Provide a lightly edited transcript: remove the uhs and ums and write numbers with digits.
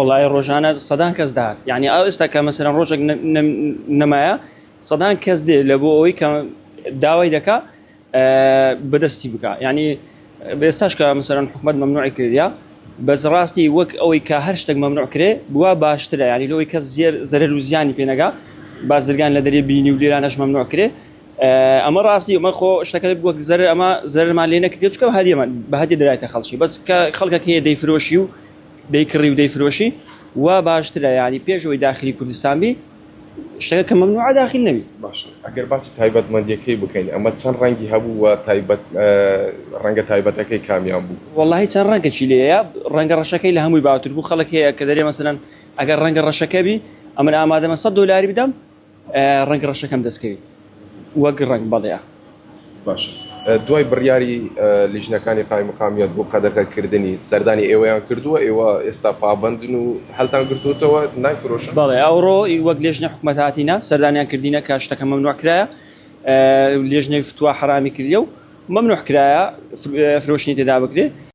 وەڵایی ڕۆژانە سەدان کەس دەهات یعنی ئەو ئێستا کە مەسەلەن ڕۆژێک نەمایە سەدان کەس دێ لە بۆ ئەوەی کە داوای دەکا بەدەستی بکە یعنی ئێستاش کە مەسەلەن حکومەت مەمنوعی کردیا بەس ڕاستی وەک ئەوەی کە هەر شتێک مەمنوع کرێ بووە باشترە یعنی لەوەی کەس زێر زەرەر و زیانی پێ نەگا بازرگان لە دەرێ بینی و لێرانەش مەمنوع کرێ ئەمە ڕاستی ئەمە خۆ شتەکە وەک زەرەر ئەمە زەرەرمان لێ نەکردێت چونکە هەدیەمان بە هەدیە درایتە خەڵکی بەس کە خەڵکەکە هەیە دەیفرۆشی و دەیکڕی و دەیفرۆشی وا باشترە یانی پێش ئەوەی داخلی کوردستان بی شتەکە کە مەمنوعە داخل نەبی. باشە ئەگەر باسی تایبەتمەندیەکەی بکەین ئەمە چەند ڕەنگی هەبوو و تایبەت ڕەنگە تایبەتەکەی کامیان بوو؟ وەڵاهی چەند ڕەنگەکی لێیە ڕەنگە ڕەشەکەی لە هەمووی باوتر بوو خەڵک هەیە کە دەرێ مەسەلەن ئەگەر ڕەنگە ڕەشەکە بی ئەمن ئامادەمە سەد دۆلاری بدەم ڕەنگ ڕەشەکەم دەست کەوی وەک ڕەنگ بەڵێ. باشە دوای بڕیاری لیژنەکانی قایمقامیەت بۆ قەدەغە کردنی سەردانی ئێوەیان کردووە ئێوە ئێستا پابەندن و هەلتان گرتووتەوە نایفرۆشن؟ بەڵێ ئەوڕۆ وەک لێژنەی حکومەت هاتینە سەردانیان کردینە کە شتەکە مەمنوع کرایە لێژنەی فتوا حەرامی کردیە و مەمنوع کرایە فرۆشتنی تێدا بکرێ.